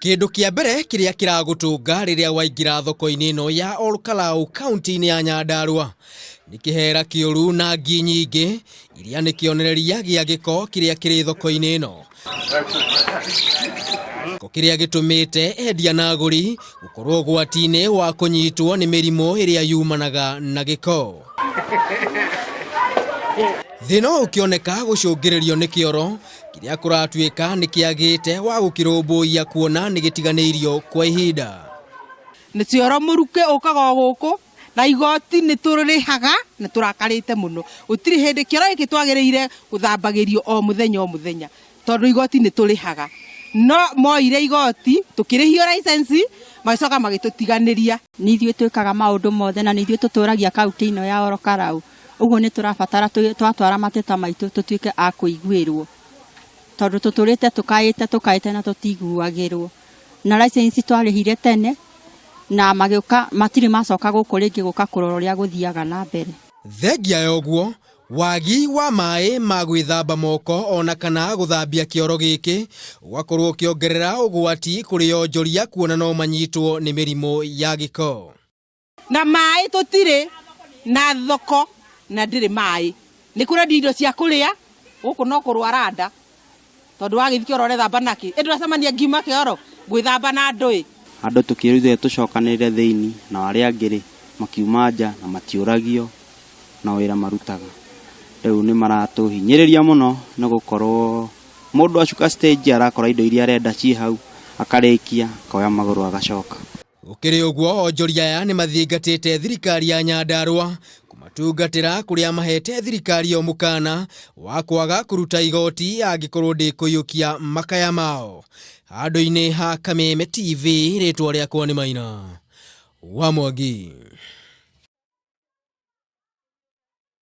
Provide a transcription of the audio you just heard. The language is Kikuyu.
Kĩndũ kĩa mbere kĩrĩa kĩragũtũnga rĩrĩa waingĩra thoko-inĩ ĩno ya Olkalau kaunti-inĩ ya Nyandarua nĩ kĩhera kĩũru na ngi nyingĩ iria nĩ kĩonereria gĩa gĩko kĩrĩa kĩrĩ thoko-inĩ ĩno. Gĩko kĩrĩa gĩtũmĩte endia na agũri gũkorwo ũgwati-inĩ wa kũnyitwo nĩ mĩrimũ ĩrĩa yumanaga na gĩko. Thĩna ũyũ ũkĩoneka gũcũngĩrĩrio nĩ kĩoro kĩrĩa kũratuĩka nĩ kĩagĩte wa gũkĩrũmbũiya kuona nĩ gĩtiganĩirio kwa ihinda. Nĩ cioro mũrukĩ ũkaga o gũkũ na igoti nĩ tũrĩhaga na tũrakarĩte mũno. Gũtirĩ hĩndĩ kĩoro gĩkĩ twagĩrĩire gũthambagĩrio o mũthenya o mũthenya tondũ igoti nĩ tũrĩhaga. No moire igoti tũkĩrĩhio license magĩcoka magĩtũtiganĩria. Nĩ ithuĩ twĩkaga maũndũ mothe na nĩ ithuĩ tũtũragia kaunti ĩno ya Ol Kalou. Ũguo nĩ tũrabatara twatwara mateta maitũ tũtuĩke a kũiguĩrwo tondũ tũtũrĩte tũkaĩte tũkaĩte na tũtiguagĩrwo. Na license twarĩhire tene na magĩũka matirĩ macoka gũkũ rĩngĩ gũka kũrora ũrĩa gũthiaga na mbere. Thengia ya ũguo, wagi wa maĩ ma gwĩthamba moko ona kana gũthambia kĩoro gĩkĩ ũgakorwo ũkĩongerera ũgwati kũrĩ onjoria kuona no manyitwo nĩ mĩrimũ ya gĩko. Na maĩ tũtirĩ na thoko na ndĩrĩ maĩ. Nĩ kũrendio indo cia kũrĩa gũkũ no kũrwara nda tondũ wagĩthiĩ kĩoro ũrethamba nakĩ? Ĩ ndũracemania ngiuma kĩoro ngwĩthamba na ndũĩ. Andũ tũkĩrutire tũcokanĩrĩre thĩinĩ nao arĩa angĩ rĩ makiuma nja na matiũragio na wĩra marutaga. Rĩu nĩ maratũhinyĩrĩria mũno nĩ gũkorwo mũndũ acuka stage arakora indo iria arenda ciĩ hau akarĩkia akoya magũrũ agacoka. Gũkĩrĩ ũguo, onjoria aya nĩ mathingatĩte thirikari ya Nyandarua kũmatungatĩra kũrĩa mahete thirikari ĩyo mũkana wa kwaga kũruta igoti angĩkorwo ndĩkũiyũkia makaya mao. Handũ-inĩ ha Kameme TV, rĩtwa rĩakwa nĩ Maina wa Mwangi.